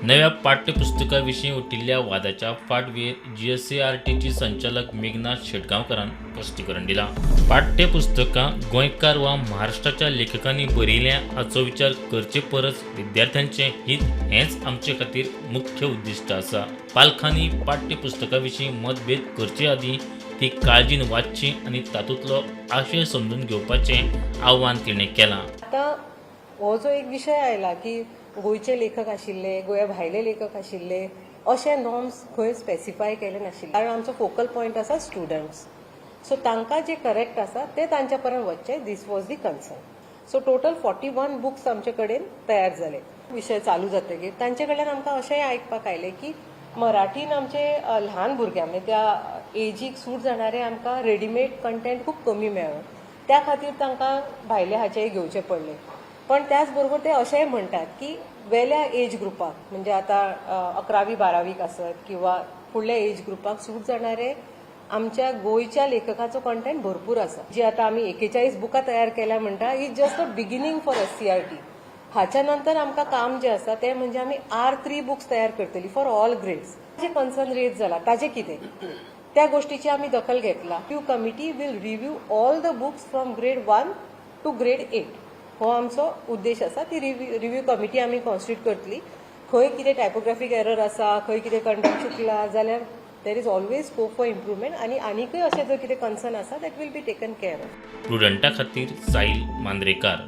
नव्या पाठ्यपुस्तका विशीं उठिल्ल्या वादाच्या फाटभुंयेर जीएससीआरटीची संचालक मेघना शेटगांवकारान स्पश्टीकरण दिलां. पाठ्यपुस्तकां गोंयकार वा महाराष्ट्राच्या लेखकांनी बरयल्या हाचो विचार करचे परस विद्यार्थ्यांचें हित हेंच आमचे खातीर मुख्य उद्दिश्ट आसा. पालकांनी पाठ्यपुस्तका विशीं मतभेद करचे आदीं ती काळजीन वाचची आनी तातूंतलो आशय समजून घेवपाचें आव्हान तिणें केलां. आतां हो जो एक विशय आयला की गोंयचे लेखक आशिल्ले, गोंया भायले लेखक आशिल्ले, अशे नॉर्म्स खंय स्पेसिफाय केले नाशिल्ले, कारण आमचो फोकल पॉयंट आसा स्टुडंट्स. सो तांकां जे करेक्ट आसा ते तांच्या पर्यंत वचचे, this was the concern. So total 41 books आमचे कडेन तयार जाले. विशय चालू जातकीर तांचे कडल्यान आमकां अशेंय आयकपाक आयलें की मराठीन आमचे ल्हान भुरग्यांक, म्हणजे त्या एजीक सूट जाणारे आमकां रेडीमेड कंटेंट खूब कमी मेळ्ळो. त्या खातीर तांकां भायले हाचेय घेवचे पडले. पण त्याच बरोबर ते अशेंय म्हणटात की वेल्या एज ग्रुपाक, म्हणजे आतां अकरावी बारावीक आसत किंवा फुडल्या एज ग्रुपाक सूट जाणारे आमच्या गोंयच्या लेखकाचो कंटेंट भरपूर आसा. जी आतां आमी 41 बुकां तयार केल्या म्हणटा, is just a beginning for SCERT. हाच्या नंतर आमकां काम जें आसा तें म्हणजे आमी आर 3 बुक्स तयार करतली फॉर ऑल ग्रेड्स. जे कन्सर्न रेज जाला ताजें कितें, त्या गोष्टीची आमी दखल घेतला. Review committee will review all the books from grade 1 to grade 8. हो आमचो उद्देश आसा. ती रिव्यू कमिटी आमी कॉन्स्टिट्यूट करतली. खंय कितें टायपोग्राफीक एरर आसा, खंय कितें कंटेंट चुकला जाल्यार there is always scope for improvement. आनी आनीकय अशें जर कितें कन्सर्न आसा, that will be taken care of. प्रुडंटा खातीर साहिल मांद्रेकार.